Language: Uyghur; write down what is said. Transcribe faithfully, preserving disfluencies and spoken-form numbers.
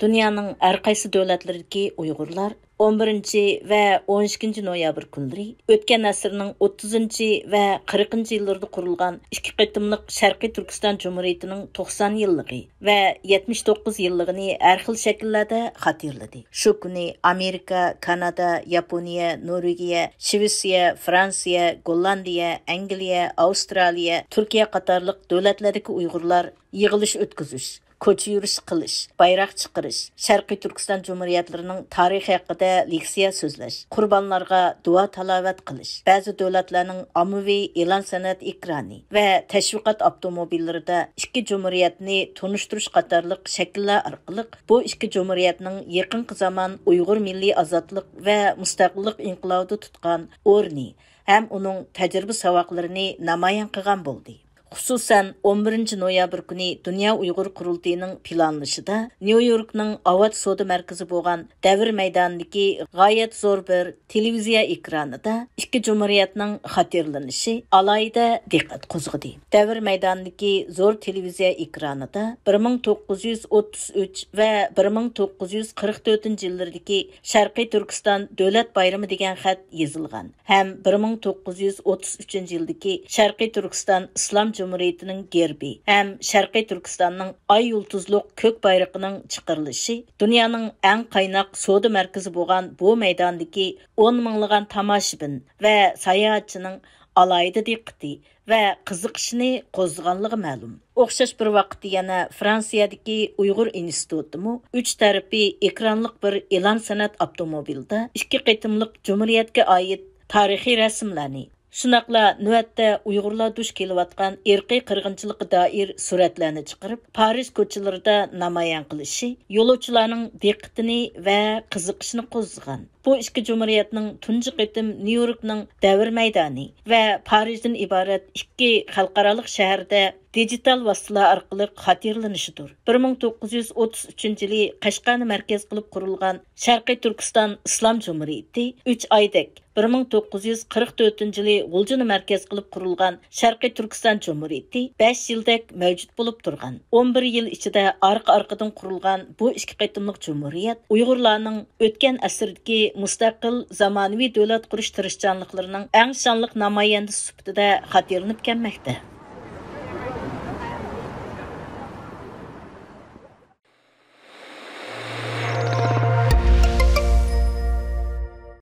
دۇنيانىڭ ھەر قايسى دۆلەتلىرىدىكى ئۇيغۇرلار ئون بىرىنچى ۋە ئون ئىككىنچى نويابىر كۈنلىرى ئۆتكەن ئەسىرنىڭ ئوتتۇزىنچى ۋە قىرىقىنچى يىللىرىدا قۇرۇلغان ئىككى قېتىملىق شەرقىي تۈركىستان جۇمھۇرىيىتىنىڭ توقسان يىللىقى ۋە يەتمىش توققۇز يىللىقىنى ھەر خىل شەكىللەردە خاتىرىلىدى. شۇ كۈنى ئامېرىكا، كانادا، ياپونىيە، نورۋېگىيە، شىۋېتسىيە، فرانسىيە، گوللاندىيە، ئەنگلىيە، ئاۋسترالىيە، تۈركىيە قاتارلىق دۆلەتلەردىكى ئۇيغۇرلار يىغىلىش ئۆتكۈزۈش، كوچا يۈرۈش قىلىش، بايراق چىقىرىش، شەرقىي تۈركىستان جۇمھۇرىيەتلىرىنىڭ تارىخى ھەققىدە لېكسىيە سۆزلەش، قۇربانلارغا دۇئا تالاۋەت قىلىش، بەزى دۆلەتلەرنىڭ ئاممىۋى ئېلان سەنئەت ئېكرانى ۋە تەشۋىقات ئاپتوموبىللىرىدا ئىككى جۇمھۇرىيەتنى تونۇشتۇرۇش قاتارلىق شەكىللەر ئارقىلىق بۇ ئىككى جۇمھۇرىيەتنىڭ يېقىنقى زامان ئۇيغۇر مىللىي ئازادلىق ۋە مۇستەقىللىق ئىنقىلابىدا تۇتقان ئورنى ھەم ئۇنىڭ تەجرىبە ساۋاقلىرىنى نامايان قىلغان بولدى. خۇسۇسەن، ئون بىرىنچى نويابىر كۈنى دۇنيا ئۇيغۇر قۇرۇلتىيىنىڭ پىلانلىشىدا نيۇ يوركنىڭ ئاۋات سودا مەركىزى بولغان دەۋر مەيدانىدىكى غايەت زور بىر تېلېۋىزىيە ئېكرانىدا ئىككى جۇمھۇرىيەتنىڭ خاتىرىلىنىشى ئالاھىدە دىققەت قوزغىدى. دەۋر مەيدانىدىكى زور تېلېۋىزىيە ئېكرانىدا بىر مىڭ توققۇز يۈز ئوتتۇز ئۈچ ۋە بىر مىڭ توققۇز يۈز قىرىق تۆتىنچى يىللىرىدىكى شەرقىي تۈركىستان دۆلەت بايرىمى دېگەن خەت يېزىلغان ھەم بىر مىڭ توققۇز يۈز ئوتتۇز ئۈچىنچى يىلدىكى شەرقىي تۈركىستان ئىسلام جۇمھۇرىيىتىنىڭ گېربى ھەم شەرقىي تۈركىستاننىڭ ئاي يۇلتۇزلۇق كۆك بايرىقىنىڭ چىقىرىلىشى دۇنيانىڭ ئەڭ قايناق سودا مەركىزى بولغان بۇ مەيداندىكى ئون مىڭلىغان تاماشىبىن ۋە ساياھەتچىنىڭ ئالاھىدە دىققىتى ۋە قىزىقىشىنى قوزغىغانلىقى مەلۇم. ئوخشاش بىر ۋاقىتتا يەنە فرانسىيەدىكى ئۇيغۇر ئىنستىتۇتىمۇ ئۈچ تەرىپى ئېكرانلىق بىر ئېلان سەنئەت ئاپتوموبىلىدا ئىككى قېتىملىق جۇمھۇرىيەتكە ئائىت تارىخىي رەسىملەرنى، شۇنداقلا نۆۋەتتە ئۇيغۇرلار دۇچ كېلىۋاتقان ئىرقىي قىرغىنچىلىققا دائىر سۈرەتلەرنى چىقىرىپ، پارىژ كوچىلىرىدا نامايان قىلىشى يولۇچىلارنىڭ دىققىتىنى ۋە قىزىقىشىنى قوزغىغان. بۇ ئىككى جۇمھۇرىيەتنىڭ تۇنجى قېتىم نيۇ يوركنىڭ دەۋر مەيدانى ۋە پارىژدىن ئىبارەت ئىككى خەلقئارالىق شەھەردە دىجىتال ۋاسىتىلەر ئارقىلىق خاتىرىلىنىشىدۇر. بىر مىڭ توققۇز يۈز ئوتتۇز ئۈچىنچى يىلى قەشقەرنى مەركەز قىلىپ قۇرۇلغان شەرقىي تۈركىستان ئىسلام جۇمھۇرىيىتى ئۈچ ئايدەك، بىر مىڭ توققۇز يۈز قىرىق تۆتىنچى يىلى غۇلجىنى مەركەز قىلىپ قۇرۇلغان شەرقىي تۈركىستان جۇمھۇرىيىتى بەش يىلدەك مەۋجۇت بولۇپ تۇرغان. ئون بىر يىل ئىچىدە ئارقا-ئارقىدىن قۇرۇلغان بۇ ئىككى قېتىملىق جۇمھۇرىيەت ئۇيغۇرلارنىڭ ئۆتكەن ئەسىردىكى مۇستەقىل زامانىۋى دۆلەت قۇرۇش تىرىشچانلىقلىرىنىڭ ئەڭ شانلىق نامايەندىسى سۈپىتىدە خاتىرىلىنىپ كەلمەكتە.